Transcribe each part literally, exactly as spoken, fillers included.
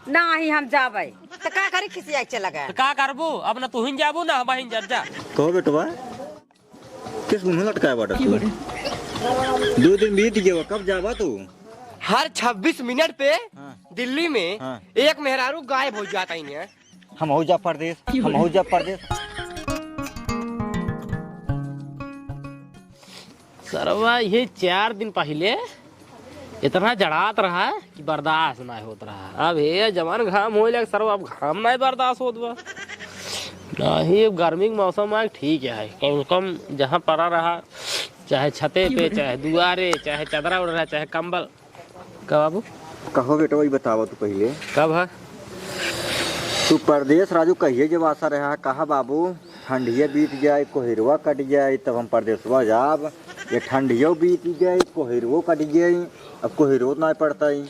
नाही हम जाबै। त का करी, खिसियाइ चला गया। त का करबू? अब न तुहिन जाबू, न हमहिन जाब, जा। कहो बेटवा, किस मुँह लटकाए बाटा तू? दो दिन बीत गया, कब जाबा तू? हर छब्बीस मिनट पे हाँ। दिल्ली में हाँ। एक मेहरारू गायब होइ जात है। हमहू जा परदेस, हमहू जा परदेस। सरवा ये चार दिन पहिले इतना जड़ात रहा कि बर्दाश्त नाहीं होत रहा। अब हे जवान घाम होइ लग सरवा, अब घाम नाहीं बर्दाश्त होत बा। नाहीं, अब गर्मी के मौसम आए ठीक है, कम से कम जहाँ परा रहा, चाहे छते पे, चाहे दुआरे, चाहे चदरा ओढ़ रहा, चाहे कंबल, का बाबू? कहो बेटवा, ई बतावा तू पहिले। का भा? तू परदेस राजू कहिए जब आसा रहा, कहा बाबू, ठंडिया बीत जाए, कोहिरवा कट जाए, तब हम परदेसवा जाब। ये ठंडियो बीत जाए, कोहिरवो कट जाए, अब कोहिरवो नाहीं पड़तइ।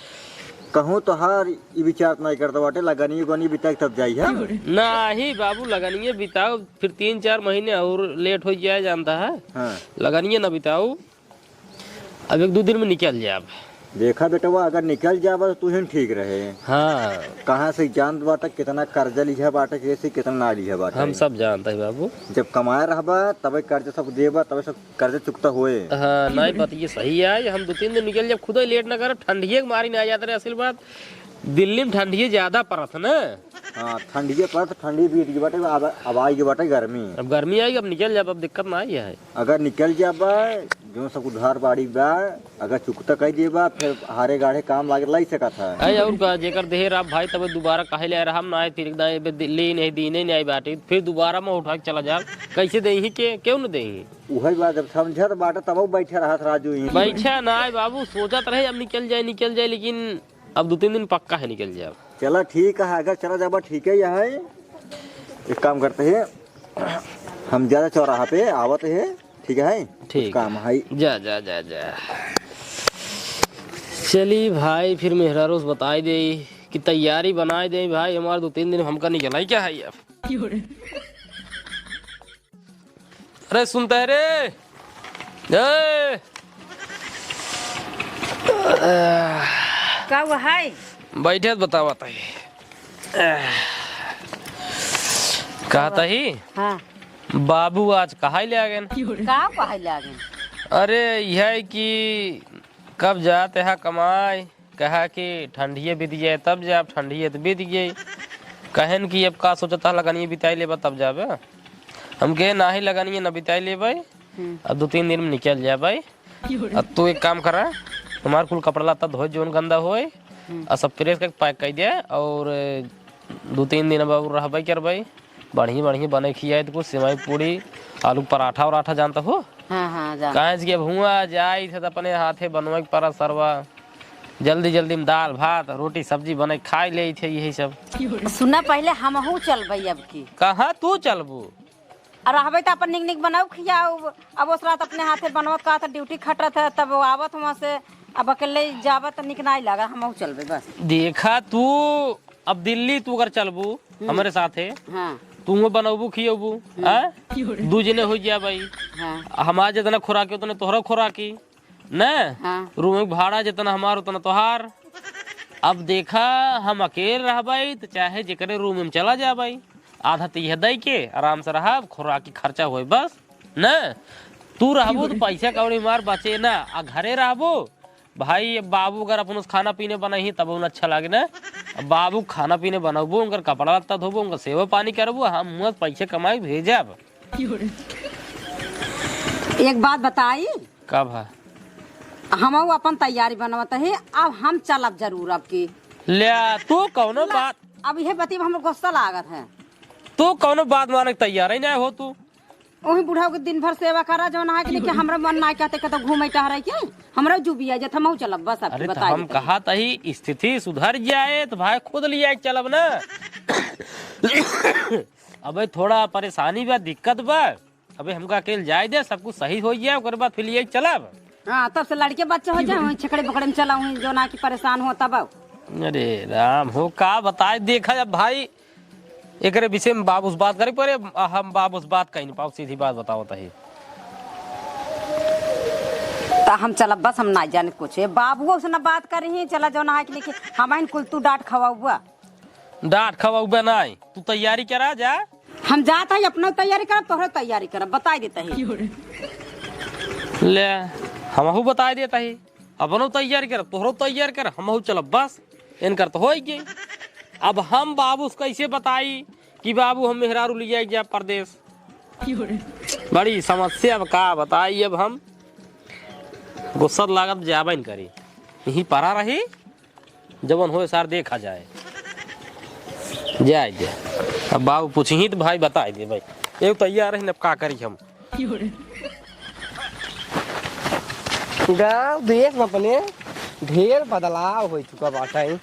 कहूँ तोहार ई विचार नाहीं करत बाटे, लगनिये उगनिये बिताइ तब जाई, हाँ? नाहीं बाबू, लगनिये बिताउ, फिर तीन चार महीने और लेट होइ जाए, जानता है? हाँ। लगनिये न बिताउ। अब एक दो दिन में निकल जाब। देखा बेटवा, अगर निकल जाबा तो तुहिन ठीक रहे। हाँ। कहाँ से जानत बाटे, कितना कर्जा लिहा बाटे, कैसे कितना ना लिहा बाटे। हम सब जानत है बाबू। जब कमाए रहबा, तबे कर्जा सब देबा, तबे सब कर्जा चुकता होए। हाँ, नाहीं, बात ये सही है। हम दो तीन दिन निकल जाब, खुदे लेट ना करब, ठंडिये के मारी ना जात रहे। असल बात, दिल्ली में ठंडिये ज्यादा परत है ना। हाँ, ठंडिये परत, ठंडी बीत गई बाटे, अब, अब आई गई बाटे गर्मी। अब गर्मी आई, अब निकल जाब, अब दिक्कत ना आई है। अगर निकल जाबा, जो सब उधार बाड़ी बा, अगर चुकता कइ देबा, फिर हारे गाढ़े काम लागे, लाई सकत है। अरे और का, जेकर देहे रहा भाई, तबे दोबारा काहे ले आए रहा, हम ना आए, फिर ना आए, बे दिल्ली नहीं, दीने नहीं आई बाटी, फिर दोबारा में उठा के चला जाब। कैसे देही के, क्यों न देही? उहे बात, जब समझत बाटे, तब बैठे रहत राजू ही। बैठा ना आए बाबू, सोचत रहे, अब निकल जाए, निकल जाए, लेकिन अब दो तीन दिन पक्का है निकल जाब। चला ठीक है, अगर चला जाबा ठीक है, यह है। एक काम करते हैं, हम ज्यादा चौराहा पे आवत है, ठीक है? कुछ ठीक। काम है। जा, जा, जा, जा। चली भाई, फिर मेहरारू से बताई दे कि तैयारी बनाई दे भाई, हमार दो तीन दिन हमका निकलाई क्या है अब। अरे सुनता है रे? ए! का हुआ है? बैठे त बतावत है। कहत ही? हाँ। बाबू आज कहाँ ले आ गए? का कहाँ ले आ गए? अरे यह है कि कब जाते हैं कमाए, कहा कि ठंडिये बीत जाए तब जाब, ठंडिये त बीत गई। कहन कि अब का सोचता, लगनिये बिताई लेबा तब जाबे। हम कहे नाही, लगनिये न बिताई लेबे, हम्म। अब दो तीन दिन में निकल जाबे। अब तू एक काम करा, तुम्हार कुल कपड़ा लत्ता धोए, जोन गंदा होए, हम्म। और सब प्रेस करके पैक कर दे, और दो तीन दिन अब और रहबे करबे। बढ़िया बढ़िया बने खियाए तो कुछ सेवई पूड़ी, आलू पराठा उराठा जानता हो? हाँ, हाँ, जानता। काहे से कि अब हुआ जाई थे तो अपने हाथे बनवे के पड़ा सरवा। जल्दी जल्दी में दाल भात रोटी सब्जी बने खाई ले थे यही सब। सुना, पहले हमहू चलबे अब की। कहाँ तू चलबू? और रहबे तो अपन निक निक बनाऊ खियाऊ। अब उस रात अपने हाथे बनवत का था, ड्यूटी खटत है, तब वो आवत वहाँ से, अब अकेले जाबा तो निक नाई लगा, हमहू चलबे बस। देखा तू, अब दिल्ली तू अगर चलबू हम्म। हमरे साथे, हाँ। तू हुआँ बनौबू खियौबू, हम्म। हाँ? दू जने हो गया भाई। हाँ। हमार जितना खुराकी उतने तोहरा खुराकी, न? हाँ। रूम के भाड़ा जितना हमार उतना तोहार। अब देखा, हम अकेल रहबाई तो चाहे जेकरे रूम में चला जाबाई, आधा तो यह दई के आराम से रहब, खुराकी खर्चा होए बस, न? तू रहबू तो पैसा कौड़ी मार बचे ना, आ घरे रहबू भाई, अब बाबू अगर अपन उस खाना पीने बनाई तब उन्हें अच्छा लागे ना। अब बाबू खाना पीने बनबू, उनकर कपड़ा लत्ता धोबू, उनकर सेवा पानी करबू, हम मुँह पैसे कमाई भेजब। एक बात बताई? का भा? हमहू अपन तैयारी बनवत ही, अब हम चलब जरूर अब की। ले, तू कौनो बात अब यह बती में हमरो गुस्सा लागत है। तू कौनो बात माने के तैयार ही ना हो तू। ओही बुढ़ऊ के दिन भर सेवा करा, जौन है कि नहीं कि हमरा मन ना कहते, कहते घूमे टहरे के, हमरा जुबिया जत हमहू चलब, बस आपके अरे, तो बताई हम देते। कहा तही स्थिति सुधर जाए, तो भाई खुद लिया के चलब ना। अबे, थोड़ा परेशानी बा, दिक्कत बा। अबे, हमका अकेल जाए दे, सब कुछ सही हो जाए, ओकर बाद फिर लिया के चलब। हाँ, तब से लड़के बच्चे हो जाए, वहीं छेकड़े बकड़े में चला, वहीं जौन है कि परेशान हो तब। अरे राम हो, का बताए, देखा जब भाई, एकरे विषय में बाबू से बात करे पड़े, हम बाबू से बात कहीं नहीं पाओ, सीधी बात बताओ तही। त हम चलब, बस हम ना जाने कुछ। ये बाबुओ से ना बात करी ही, चला जौन है कि नहीं कि हमहिन कुल तू डांट खवाउबा। डांट खवउबे नाहीं, तू तैयारी करा जा। हम जात हई, अपनो तैयारी करब, तोहरो तैयारी करब, बताइ देत हई। ले, हमहू बताइ देत हई, अपनो तैयारी करब, तोहरो तैयारी करब, हमहू चलब, बस। इनकर तो होइ गई। अब हम बाबू से कैसे बताई कि बाबू हम मेहरारू लियाइ जा परदेस? बड़ी समस्या, अब का बताई, अब हम गुस्सा लागत जाबे न करी, यहीं परा रही, जवन होए सार देखा जाए। जाए दे, अब बाबू पूछही तो भाई बताइ दे भाई, एक तैयार रही, अब का करी हम? गाँव देश में अपने ढेर बदलाव होइ चुका बाटे।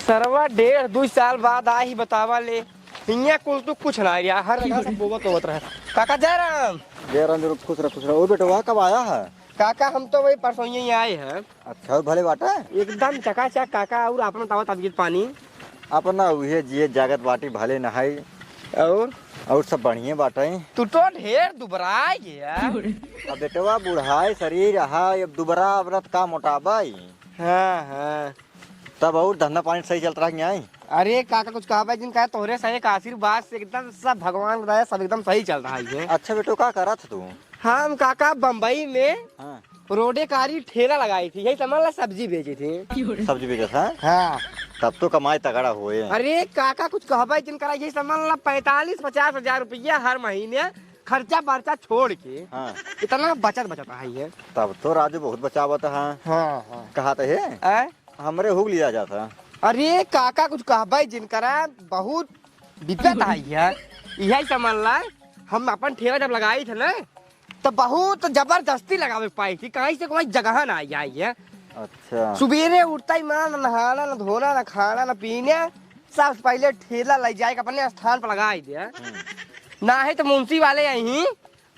सरवा डेढ़ दुइ साल बाद आही बतावा ले, हियाँ कुल तू कुछ ना रिहा, हर जगह सब बोवत होवत रहे। काका जयराम। जयराम जरूर, खुश रह, खुश रह। ओ बेटवा, कब आया है? काका, हम तो वही परसों ही आए हैं। अच्छा, और भले बाटा? एकदम चकाचक काका, और आपन बतावा तबीयत पानी? अपना उहे जिए जागत बाटी भले नहाई। और? और सब बढ़िया बाटे। तू तो ढेर दुबराइ गया। अब बेटवा बुढ़ाए शरीर रहा, अब दुबरा अबरत का मोटाबाई। हाँ, हाँ। तब और धंधा पानी सही चलत रहा कि नाहीं? अरे काका, कुछ कहबे जिन कहे, तोहरे सही का आशीर्वाद से एकदम सब भगवान का दया, सब एकदम सही चल रहा है। अच्छा बेटो, का करत तू? हम काका बम्बई में हाँ। रोडे कारी ठेला लगाई थी, यही समझ ला सब्जी बेची थी। सब्जी बेचत है? हाँ। तब तो कमाई तगड़ा होए। अरे काका, कुछ कहबे जिन करा, यही समझ ला पैंतालीस पचास हजार रुपया हर महीने खर्चा बर्चा छोड़ के हाँ। इतना बचत बचत आई है। तब तो राजू बहुत बचावत है। हाँ, हाँ। कहा तो है? आय? हमरे हुक लिया जाता। अरे काका, कुछ कहबे जिन करा, बहुत दिक्कत आई है। यही समझ ला, हम अपन ठेला जब लगाई थे ना, तो बहुत जबरदस्ती लगावे पाई थी, कहीं से कोई जगह ना आई, आई है। अच्छा। सुबेरे उठता ही माँ, ना नहाना, ना धोना, ना खाना, ना पीना, सबसे पहले ठेला ले जाए के अपने स्थान पर लगाई दे। हम्म। ना है तो मुंशी वाले यहीं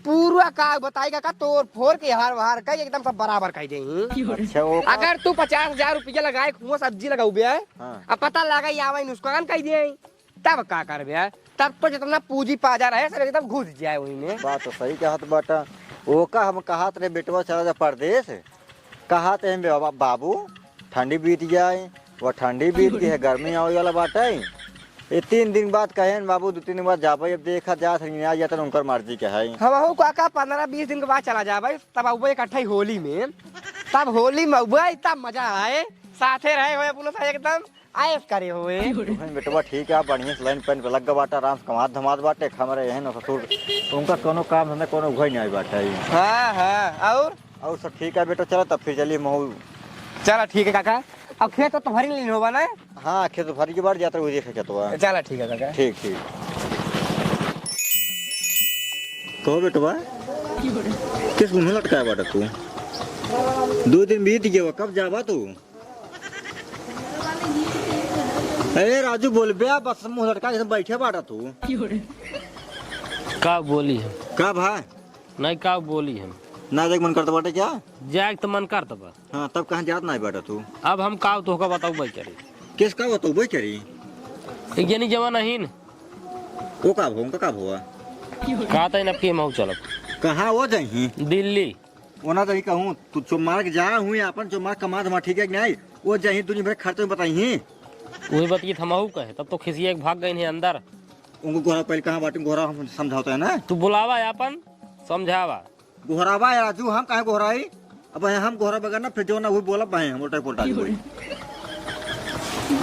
पूरा का बताई का, का तोड़ फोड़ के हार वार कर एकदम सब बराबर कर दे। अच्छा, वो का अगर तू पचास हजार रुपया लगाए हुआ सब्जी लगाउबे, हाँ। अब पता लगा ये आवा नुकसान कर दे, तब का करबे? तब तो जितना पूंजी पाजा रहे, सब एकदम घुस जाए वही में। बात तो सही कहत बाटा। ओका हम कहत रहे, "बेटवा चला जा परदेस।" कहत रहे, "बा-, बाबू, ठंडी बीत जाए।" वह ठंडी बीत गई है, गर्मी आवे वाला बाटे। ये तीन दिन बाद कहे न, "बाबू, दो तीन दिन बाद जाबे।" अब देखा जात है, ना जात है, उनकर मर्जी के है। हमहू काका पन्द्रह बीस दिन के बाद चला जाबे, तब आउबे इकट्ठा ही होली में। तब होली में आउबे, तब मजा आए, साथे रहे हुए अपनों से एकदम। आयस करे हुए। तुहन बेटवा ठीक है, बढ़िया से लाइन पाइन पे लग गवा बाटा, आराम से कमात धमात बाटे, हमरे यही न ससुर, उनका कोनो काम धंधा कोनो उघाई नहीं आई बाटे। हाँ, हाँ, और? और सब ठीक है बेटा, चला तब फिर चलिए महू। चला ठीक है काका, अब खेत तो तुम्हारी लीन होबा ना? हाँ, खेत भरी के बाद जाता हुई देखे खेतवा। चला ठीक है काका। ठीक, ठीक। कहो बेटवा, किस मुँह लटकाया बाटा तू? दो दिन बीत गया, कब जाबा तू? ए राजू, बोल बे, बस मुँह लटका के बैठे बाटा तू। का बोली हम? का भा? नहीं, का बोली हम? ना जाए के मन करत बाटे क्या? जाए के तो मन करत बा। हाँ, तब कहाँ जात नहीं बाटा तू? अब हम का तोहका बताऊ भाई करी? किस का बताऊ भाई करी? एक जनी जवान अहिन। वो का भा, उनका का भा? का तैन अब के महू चलब। कहाँ वो जाही? दिल्ली। ओना तो ही कहूँ, तू चो मार के जा हुई, आपन चो मार कमा धमा, ठीक है कि नहीं? वो जाही दुनिया भर खर्च में बताई ही। वही बतियत हमहू कहे, तब तो खिसिया के भाग गई है अंदर। उनको गोहरा पहले कहाँ बाटे, गोहरा हम समझावत है ना। तू बुलावा आपन, समझावा। गोहरावा है राजू, हम काहे गोहराई? अब हम गोहरा बगैर ना, फिर जो ना हुई बोलब भाई, हम उल्टा पुल्टा बोली।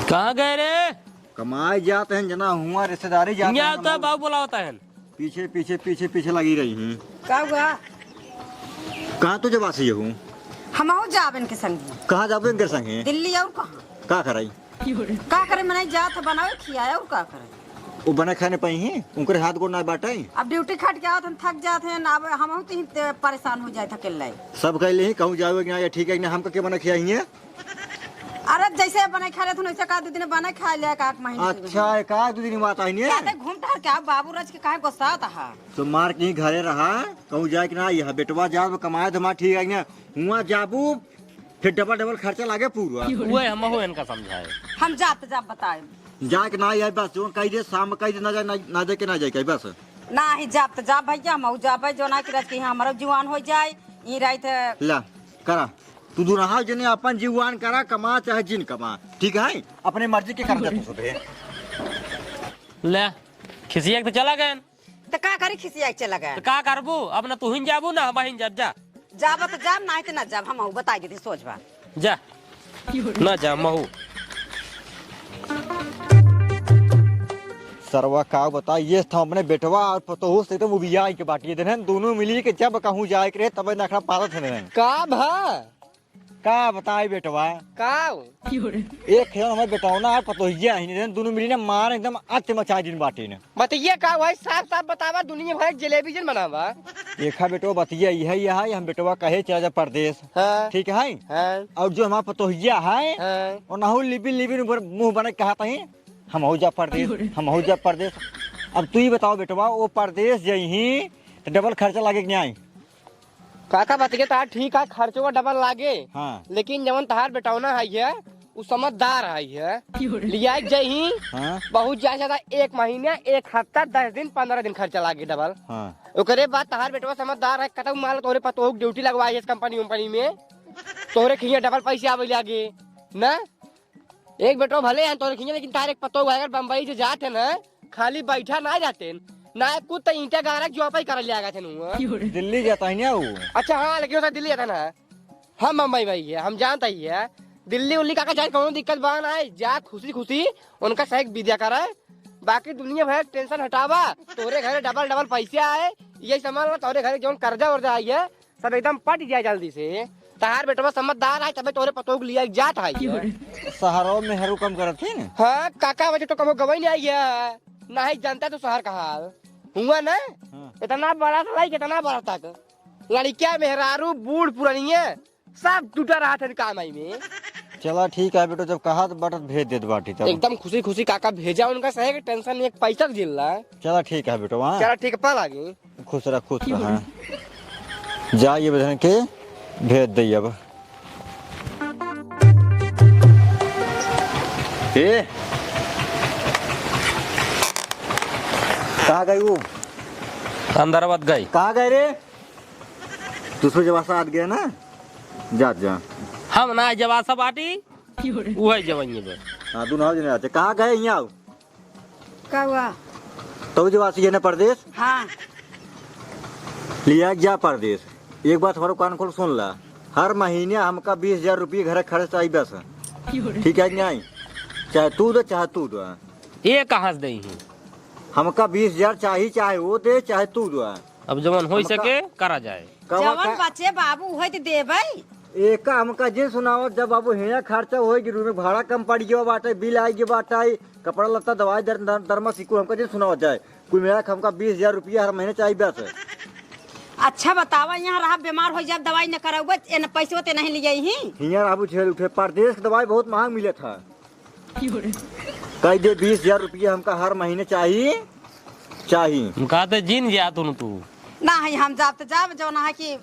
कहाँ गए रे? कमाए जात हैं जना हुआ, रिश्तेदारी जात यहाँ हैं तो हम। बाबू बुलावत हैं। पीछे, पीछे, पीछे, पीछे लगी रही हैं। का हुआ? कहाँ तो जब आसी हूँ? हमहू जाब इनके संगे। कहाँ जाबो इनके संगे? दिल्ली और कहाँ? का कराई? का करे, मने जात है बनावे खियाए और का करे? वो बने खाने पाई हैं, उनके हाथ गोड़ ना बाटे। अब ड्यूटी खट के आवत हैं, थक जात हैं, अब हमहू तो ही ते-, परेशान हो जाए थकेल लाए। सब कह ले ही, कहूँ जावे कि ना, ये ठीक है कि ना, हमका के बने खियाई हैं? अरे जैसे बने खा लेथुन, वैसे का दो दिन बने खा ले, का एक महीने से अच्छा, एक आध दो दिन बात आई ने। जाते घूम टहर के आओ, बाबू राज के काहे गुस्सात हा? तो मार के ही घरे रहा, कहूँ जाए कि ना, यह बेटवा जाओ कमाए धमाए, ठीक है कि ना, हुआ जाबू, फिर डबल डबल खर्चा लागे पूरा। वही हमहू इनका समझाए। हम जात जाब बताए। जाए के ना, यही बस, जो कही दे, शाम में कही दे, ना जाए, ना, ना जाए के ना जाए, कही बस। ना ही जाब त जाब भैया, हमहू जाबे, जो ना कि राज के यहाँ हमारा जुआन हो जाए, ई रात है। ला, करा। तू दुनहा जने अपन जीवान करा, कमा चाहे जिन कमा, ठीक है? अपने मर्जी के कर दे तू सुबह। ले, खिसिया के तो चला गए। तो का करी, खिसिया के चला गए? तो का करबू? अब ना तू ही जाबू, ना हम ही जाब, जा। जाब तो जाब, ना तो ना जाब, हम बताई देते, सोच बा। जा, ना जा, महू। सरवा का बताई, ये था अपने बेटवा और पतोहू से एकदम उबिया के बाटी देन है, दोनों मिली के जब कहूँ जाए के रहे, तब नखरा पालत है। का भा? का बताई बेटवा? का? एक खेल हमारे बेटौना और पतोहिया ही नहीं, दोनों मिली ने मार एकदम अत्य मचाई दिन बाटी ने। बतिया का भाई, साफ साफ बतावा, दुनिया भर जलेबी जन बनावा। देखा बेटवा, बतिया यह, यह है, हम बेटवा कहे चला जा परदेस। हाँ। ठीक है? हाँ। और जो हमारा पतोहिया है, हाँ। वो नहु लिबिन लिबिन ऊपर मुँह बने कहा तही, हम हो जा परदेस, हम हो जा परदेस। अब तू ही बताओ बेटवा, वो परदेस जइही तो डबल खर्चा लागे कि नहीं आई? काका बतिया तहार ठीक है, खर्चो का डबल लागे। हाँ। लेकिन जवन तहार बेटौना है ये, उ समझदार है ये। लिया जइही, हाँ। बहुत ज्यादा, ज्यादा एक महीने, एक हफ्ता, दस दिन, पन्द्रह दिन खर्चा लागे डबल। हाँ। ओकरे बाद तहार बेटवा समझदार है, कतौ मान लो तोहरे पतोहू के ड्यूटी लगवाए है इस कंपनी उम्पनी में, तोहरे खिया डबल पैसे आवे लागे ना। एक बेटवा भले हैं तोहरे खिया, लेकिन तहार एक पतोहू अगर बम्बई से जात है ना, खाली बैठा ना जाते, ना कुछ तो ईंटा गारा जोपाई करल जाएगा थे नुआ। दिल्ली जाता है ना वो। अच्छा हाँ, लेकिन उसे दिल्ली जाता ना। हम बम्बई भाई है, हम जानता ही है। दिल्ली उल्ली काका जाए, कौनो दिक्कत बा ना है, जा खुशी खुशी उनका सही विदा करे। बाकी दुनिया भर टेंशन हटावा, तोरे घरे डबल डबल पैसे आए, यही सामान ला, तोरे घरे जौन कर्जा वर्जा आई है, सब एकदम पट जाए जल्दी से। तहार बेटवा समझदार है, तबे तोरे पतोह के लिए जात है ये। शहरों में हरू कम करत थी ना? हाँ काका, वजह तो कमो गवई नहीं आई है, ना ही जनता तो शहर का हाल हुआ ना। हाँ। इतना बड़ा से लाइक इतना बड़ा तक, लड़किया मेहरारू बूढ़ पुरानिया सब जुटा रहा था काम आई में। चला ठीक है बेटो, जब कहा तो बटत भेज देत बाटी तब। एकदम खुशी खुशी काका भेजा उनका, सही के टेंशन नहीं, एक पैसा के जिल्ला। चला ठीक है बेटो, हाँ। चला ठीक है, पा लागी। खुश रह, खुश रह, हाँ। जा ये बधन के भेज दे अब। ए, कहाँ गई वो? अंदर आवत गई। कहाँ गए रे? दूसरे जवासा आत गया ना, जात जा। हम ना जवासा बाटी, उहे जवाइये बे। हाँ, दोनों जने आते। कहाँ गए, यहाँ आओ। का हुआ? तू जवासी है ना परदेस? हाँ। लिया जा परदेस। एक बात हमारो कान खोल सुन ला, हर महीने हमका बीस हजार रुपये घर खर्च चाहिए बस। ठीक है कि नहीं? चाहे तू दे, चाहे तू दे। ये कहाँ से दे ही? हमका बीस हजार चाही, चाहे वो दे, चाहे तू दे। अब जवन होई हमका सके, करा जाए। कवा जवन का बचे बाबू, उहे तो देबै। एका हमका जिन सुनावत, जब बाबू हियाँ खर्चा होई कि रूम में भाड़ा कम पड़ गयो बाटे, बिल आई गयो बाटे, कपड़ा लत्ता, दवाई, दर-, दर-, दरमा सिकुल हमका जिन सुनावत जाए। कुल मिला के हमका बीस हजार रुपया हर महीने चाहिए बस। अच्छा बतावा, यहाँ रहा बीमार हो जाब, दवाई न करौबे, एन पैसवा ते नहीं लियाई ही। हियाँ रहबू झेल उठे, परदेस के दवाई बहुत महंग मिलत है। कह दे बीस हजार रुपया हमका हर महीने चाही, चाही। हम कहते जिन जा तुम तू। ना है, हम जाब तो जाब, जौन है कि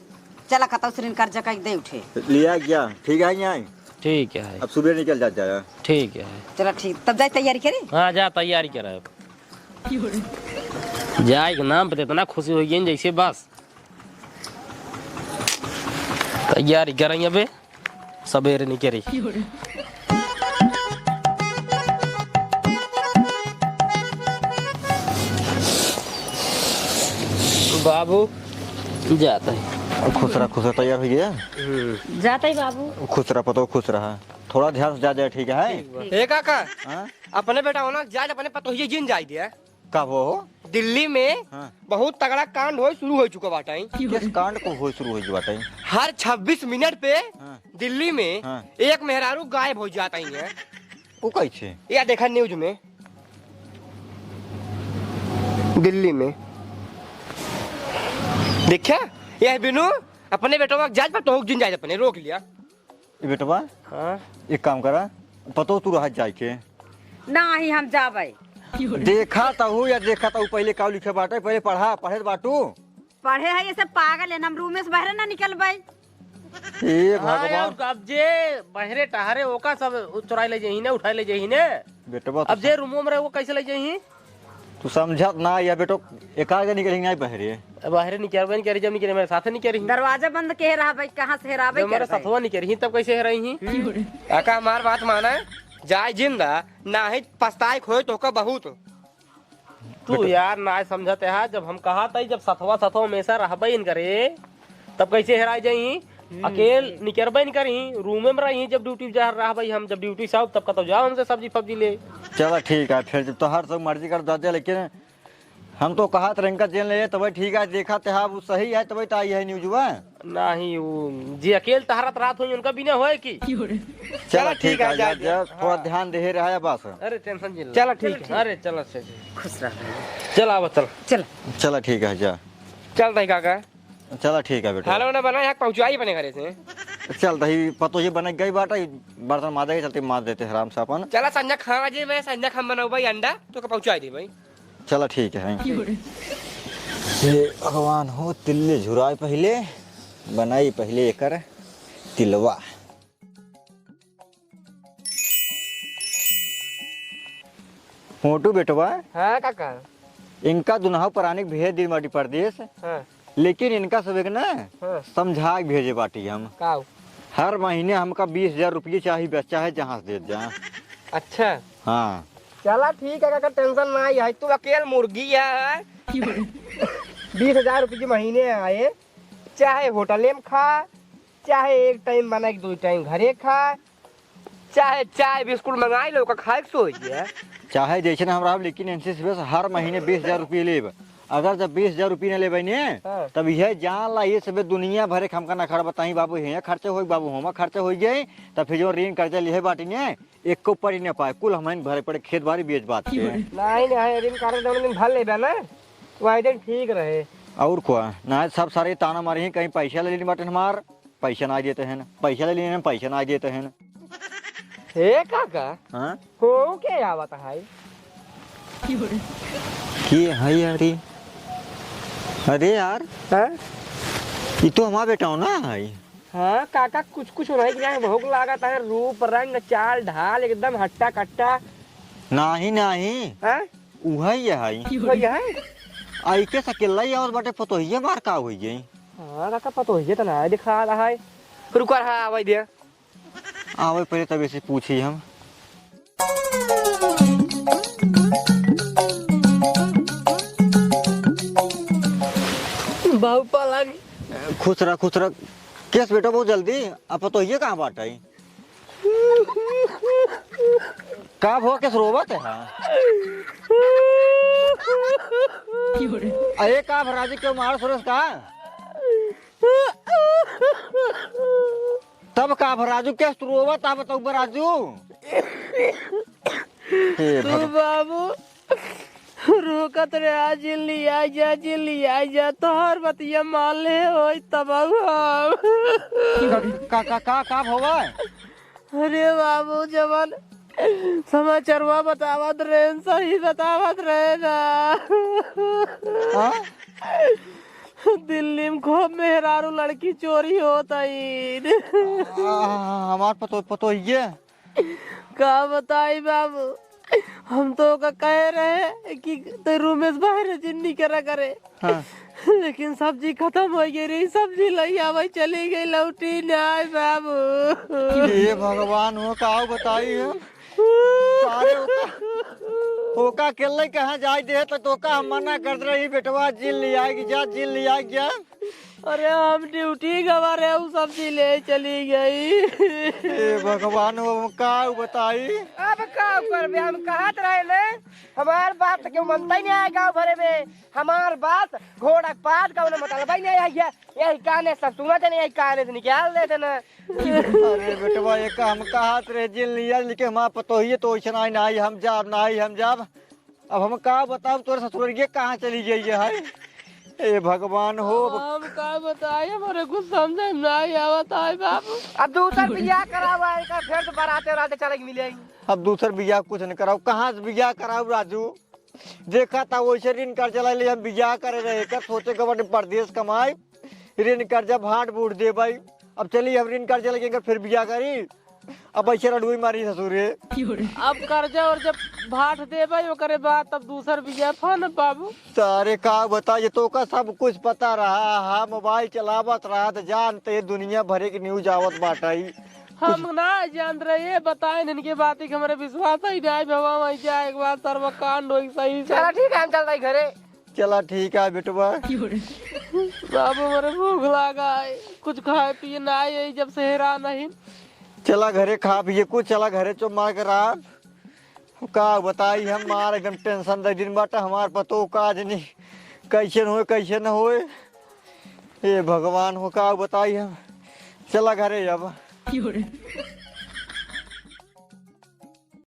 चला कतौ से ऋण कर्जा कह दे उठे। लिया गया, ठीक है, यहाँ। ठीक है। अब सुबह निकल जात जाए। ठीक है। चला ठीक, तब जाए तैयारी करी। हाँ, जा तैयारी करे। जाए के नाम पे तो इतना खुशी हो गई जैसे बस। तैयारी करई अबे, सबेरे निकरी। बाबू, जात ही। खुश रह, खुश रह, तैयार हो गया। हम्म। जात ही बाबू। खुश रह, पतो खुश रह। थोड़ा ध्यान से जा जाए, ठीक है? ठीक बा। ए काका, हाँ? अपने बेटौना जाए, अपने पतोहिए जिन जाए दे। का हो? दिल्ली में हाँ। बहुत तगड़ा कांड होए शुरू हो चुका बाटे। किस कांड को होए शुरू हो चुका बाटे? हर छब्बीस मिनट पे हाँ। दिल्ली में हाँ। एक मेहरारू गायब हो जात ही है। वो कैसे? या देखा न्यूज में, दिल्ली में। देखा, यह बिनु अपने बेटवा के जाए पर तो जिन जाए अपने रोक लिया। ए बेटवा, हाँ? एक काम करा, पतो तू रहा जाए के। नाही, हम जाबै। देखा तहू या देखा तहू, पहिले का लिखे बाटे, पहिले पढ़ा, पढ़े बाटू। पढ़े है, ये सब पागल है, हम रूमे से बाहरे ना निकलबै। ए हाँ, भगवान। अब जे बहरे टहरे, ओका सब चुराई ले जही ने, उठाई ले जही ने। बेटवा, अब तू जे रूमो में रहे, वो कैसे ले जही? तू समझत ना या बेटो, एकाध जनी के नहीं बहरे। अब बहरे निकलबे नहीं करी, जब निकले मेरे साथ नहीं करी। दरवाजा बंद के रहा भाई, कहाँ से हेराबे जब मेरे करबे? साथवा नहीं करी, तब कैसे हेराई ही? हम्म। काका हमार बात माना, जाए जिंदा, नाही पछताए खोए तोहका बहुत। तू यार ना समझत है, जब हम कहा था, जब सथवा सथवा हमेशा रहबे इन करे, तब कैसे हेराय जाई? हम्म। अकेल निकरबे इन करी, रूमे में रही, जब ड्यूटी जा रहबे हम, जब ड्यूटी से आउब, तब कतौ जाओ हमसे सब्जी फब्जी ले। चला ठीक है, फिर जब तोहार सब मर्जी कर दे, लेकिन हम तो कहत रहे इनका जेल ले, तबे ठीक है, देखा ते हाँ, वो सही है, तबे तो आई है न्यूजवा। नहीं, वो जे अकेल तहरत रात हुई, उनका बिना होए की? चला चला ठीक ठीक है, है, जा, जा, जा, जा, थोड़ा हाँ। ध्यान दे रहा है बस। अरे टेंशन जिन चला ला। ठीक है। अरे चला, अच्छा, अच्छा। खुश रह भाई। चला, आवा, चला। चला। चला ठीक है, जा। चल तही काका। चला ठीक है बेटा। हेलो ना बना, यहाँ पहुँचाई अपने घरे से। चल तही पतो ये बने गई बाटा, बर्तन माजे के चलते माज देते आराम से अपन। चला संझा खा जे, मैं संझा खा बनाऊ भाई अंडा, तो का पहुँचाई दे भाई। चला ठीक है। हे भगवान हो, तिल्ली झुराए पहिले, बनाई पहिले एकर तिलवा। मोटू बेटवा, हाँ काका। इनका दुनहु परानी के भेज दिन बाटी परदेस, हाँ। लेकिन इनका सब एक ना हाँ। समझा के भेजे बाटी हम। काऊ? हर महीने हमका बीस हजार रुपये चाही, बस चाहे जहाँ से देत जा। अच्छा। हाँ। चला ठीक है काका, टेंशन ना आई है, तू अकेल मुर्गी है। बीस हजार रुपये महीने आए, चाहे होटले में खा, चाहे एक टाइम बना के दो टाइम घरे खा, चाहे चाय बिस्कुट मंगाई लो, ओका खाए के सोच गया। चाहे जैसे ना हम रहब, लेकिन इनसे से बस हर महीने बीस हजार रुपये लेब। अगर जब बीस हजार रुपये न लेबे ने, हाँ। तब यह जान ला, ये सबे दुनिया भरे के हमका नखड़ा बताई, बाबू हियाँ खर्चा होई, बाबू हुआँ खर्चा होई गए, तब फिर जो ऋण कर्जा लिहे बाटी ने, एको पड़ी न पाए, कुल हमन भरे पड़े खेत बाड़ी बेच बात के। नहीं, नहीं, ऋण कर्जा जौन दिन भर लेबे ना, वही दिन ठीक रहे। और क्या, ना सब सारे ताना मारे ही, कहीं पैसा ले लेनी बाटे हमार, पैसा ना देते हैं, पैसा ले लेने, पैसा ना देते हैं। हे काका, हाँ? हो के आवत है? के है यार ये? अरे यार, हाँ? ये तो हमारा बेटा हो ना है। हाँ काका, कुछ कुछ नहीं किया, भूख लागत है, रूप रंग चाल ढाल एकदम हट्टा कट्टा। नाही नाही, हाँ? उहई है। वही है? आई के सकेला ही और बाटे पतोहिए मार का होई गई? हाँ काका, पतोहिए तो ना दिखा रहा है। रुका रहा, आवे दे। आवे पहले तब ऐसे पूछी हम। बाबू पलंग। खुश रह, खुश रह। केस बेटा बहुत जल्दी, अब पतोहिए कहाँ बाटे? का भो केस रोवत है? हाँ? अरे का भराजी क्यों मार सुरेश का? तब का भराजू केस तू रोवत आ बताऊ भराजू? हे तू भगवान। बाबू रोकत रहे, आज लिया जा, आज लिया जा, तोहर बतिया मान ले होई तब हम। का, का, का, का भवा? अरे बाबू, जवन समाचारवा बतावत रहे, सही बतावत रहे ना। हाँ? दिल्ली में खूब मेहरारू लड़की चोरी होत आई। आ, हमार पतो, पतो ये। का बताई बाबू, हम तो ओका कहे रहे कि ते रूमेश बाहर जिन्नी करा करे। हाँ। लेकिन सब्जी खतम होइ गई रही, सब्जी लई आवे चली गई, लौटी ना आए बाबू। हे भगवान, हो का बताई हम? सारे ओका, ओका अकेले कहाँ जाए दे, तो तोका हम मना कर दे रही, बेटवा जिन लिया कि जा, जिन लिया कि जा। अरे हम ड्यूटी गवा रहे, उ सब्जी ले चली गई। हे भगवान, हो हम का बताई? अब का करबे, हम कहत रहे ने, हमार बात तो केहू मनता ही नहीं आए गाँव भरे में। हमार बात घोड़ा के पाद कौनो मतलब ही नहीं आई है। यही काने से सुनत है, यही काने से निकाल देते ना। अरे बेटवा, ये का हम कहत रहे जिन लिया, लेकिन हमार पतोहिए तो वैसे नहीं, नहीं हम जाब, नहीं हम जाब। अब हम का बताब, तोरे ससुररिया कहाँ चली गई है? ए भगवान हो। हम का बताई, हमरे कुछ समझ में नहीं आवत है बाबू। अब दूसर बियाह करावा, इनका फिर से बराते राते चले के मिले। अब दूसर बियाह कुछ न कराओ, कहाँ से बियाह कराओ राजू? देखा था वैसे ऋण कर्जा ले ले हम बियाह करे रहे, कर सोचे के बटे परदेस कमाई, ऋण कर्जा भाट बूट दे भाई। अब चली हम ऋण कर्जा लेके फिर बियाह करी, अब ऐसे रडुई मारी ससुरे। अब कर्जा और जब भाट दे भाई ओकरे बाद तब दूसर बियाह फान बाबू। सारे का बता, ये तो का सब कुछ पता रहा, हाँ मोबाइल चलावत रहा तो जानते दुनिया भरे की न्यूज आवत बाटाई। हम ना जानत रहे, ये बताए इनके बात कि हमरे विश्वास ही नहीं, भगवान वही जाए एक बार सर्व कांड होई सही से। चला ठीक है, हम चलता ही घरे। चला ठीक है बेटवा। बाबू, हमरे भूख लागा है, कुछ खाए पिए ना आई, जब से हेरा नहीं। चला घरे खा पिए कुछ, चला घरे चुप मार के रहा। का बताई हम, मार एकदम टेंशन दे दिन बाटे हमार पतो का जनी कैसे न होए, कैसे न होए। ए भगवान हो, का बताई हम। चला घरे अब।